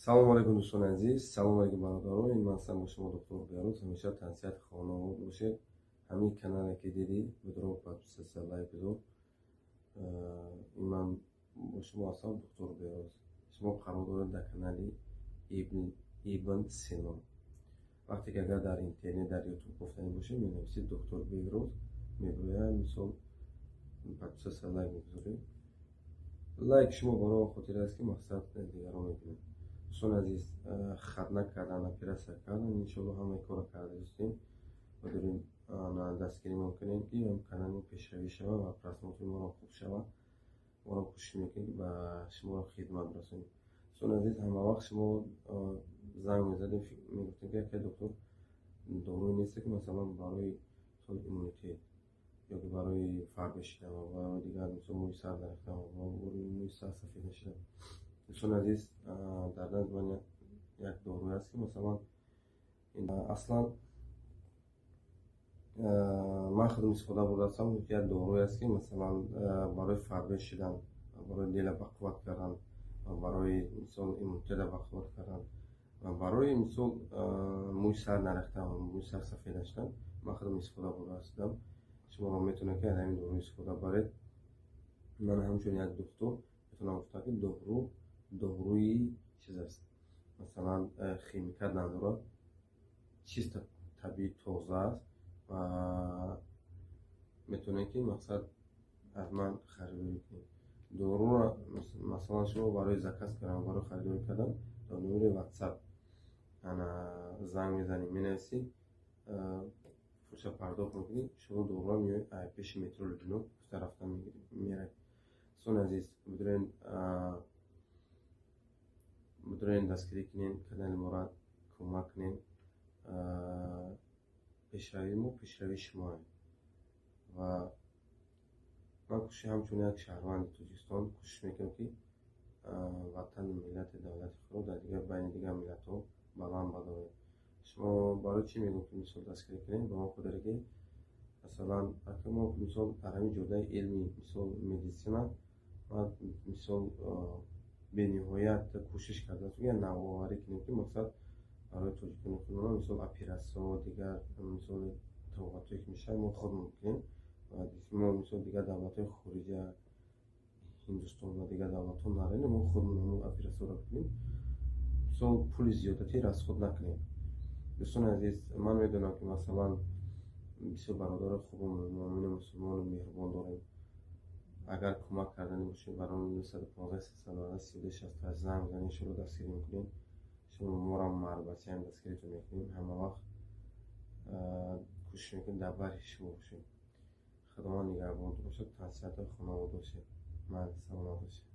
Салому алейкум, дӯстони азиз, салому алейкум, бародарон. Ин ман ҳастам бо шумо, доктор Беҳрӯз. Ҳамеша тансиҳат, хонавод бошед. Ҳамин канале ки дидӣ, бидро подписаться, лайк бизор. Ин ман бо шумо ҳастам, доктор Беҳрӯз. Шумо қарор доред дар канали Ибн Сино. Вақте ки агар дар интернет, дар Ютуб гуфтанӣ бошед, менависед доктор Беҳрӯз, мебирояд. Мисол, подписаться, лайк мегузоред. Лайк шумо барои он хотир аст, ки мақсад дигарон мебинанд. Дӯстони азиз, хатна кардан, оператсия кардан, иншоалло, ҳамаи корро карда истем ва дорем. Дастгиримон кунем, ки канали мо пешравӣ шавад ва просмотри моро хуб шавад. Моро кӯшиш мекунем, ки ба шумо хидмат расонем. Дӯстони азиз, ҳама вақт шумо занг мезадем, мегуфтем, ки акай доктор, доруе несте, ки масалан барои иммунитет ё ки барои фарбе шидан ва барои дигар, мисол, мӯи сар дарахтан ва мӯи сар сафед нашидан. Дӯстони азиз, дар назди ман як доруе аст, ки масалан аслан ман худам истифода бурдаастам. Як доруе аст, ки масалан барои фарбе шидан, барои дила бақувват кардан, барои, мисол, иммунитета бақувват кардан ва барои, мисол, мӯи сар нарехтан ва мӯи сар сафед нашидан ман худам истифода бурдаастам. Шуморо метавонед, ки аз ҳамин дору истифода баред. Ман ҳамчун як духтур метавонам гуфтам, ки дору доруи чиз аст, масалан, химикат надорад, чисто табиӣ, тоза аст ва метавонед, ки мақсад аз ман харидорӣ кунед доруро. Масалан, шумо барои заказ кардан, барои харидорӣ кардан дар номери WhatsApp ана занг мезанед, менависӣ, пулша пардохт мекунӣ, шумо доруро меоед, пеши метро Люблино гуфта рафта меравед. Дӯстони азиз, бидурен, дастгирӣ кунем канали моро, кӯмак кунем. Пешравии мо пешравии шумоа ва ман кӯшиш, ҳамчун як шаҳрванди Тоҷикистон, кӯшиш мекунам, ки ватану миллати, давлати худро дар дигар, байни дигар миллатҳо баланд бардорем. Шумо барои чӣ мегӯм, ки, мисол, дастгирӣ кунем? Ба он хотире, ки масалан, ака, мо, мисол, дар ҳамин ҷодаи илми, мисол, медицина ман, мисол, бениҳоят кӯшиш кардаастем, як навоварӣ кунем, ки мақсад барои тоҷикони худмон, мисол, оператсияҳо, дигар, мисоли, табобатҳое ки мешавад, мо худмон кунем ва мо, мисол, дигар давлатҳои хориҷа, Ҳиндустон ва дигар давлатҳо наравем, мо худмон ҳамон оператсияро кунем, мисол, пули зиёдатӣ расход накунем. Дӯстони азиз, ман медонам, ки масалан бисёр бародарои хубу муъмину мусулмону меҳрубон дорем. Агар кӯмак карданӣ бошед, барои 915 390 32 68 занг бизанед, шуморо дастгирӣ мекунем. Шумо моро марбасиам дастгиритон мекунем. Ҳама вақт кӯшиш мекунем дар бари шумо бошем. Худованд нигаҳбонтон бошад, тансиҳату хонавода бошед. Майли, саломат бошед.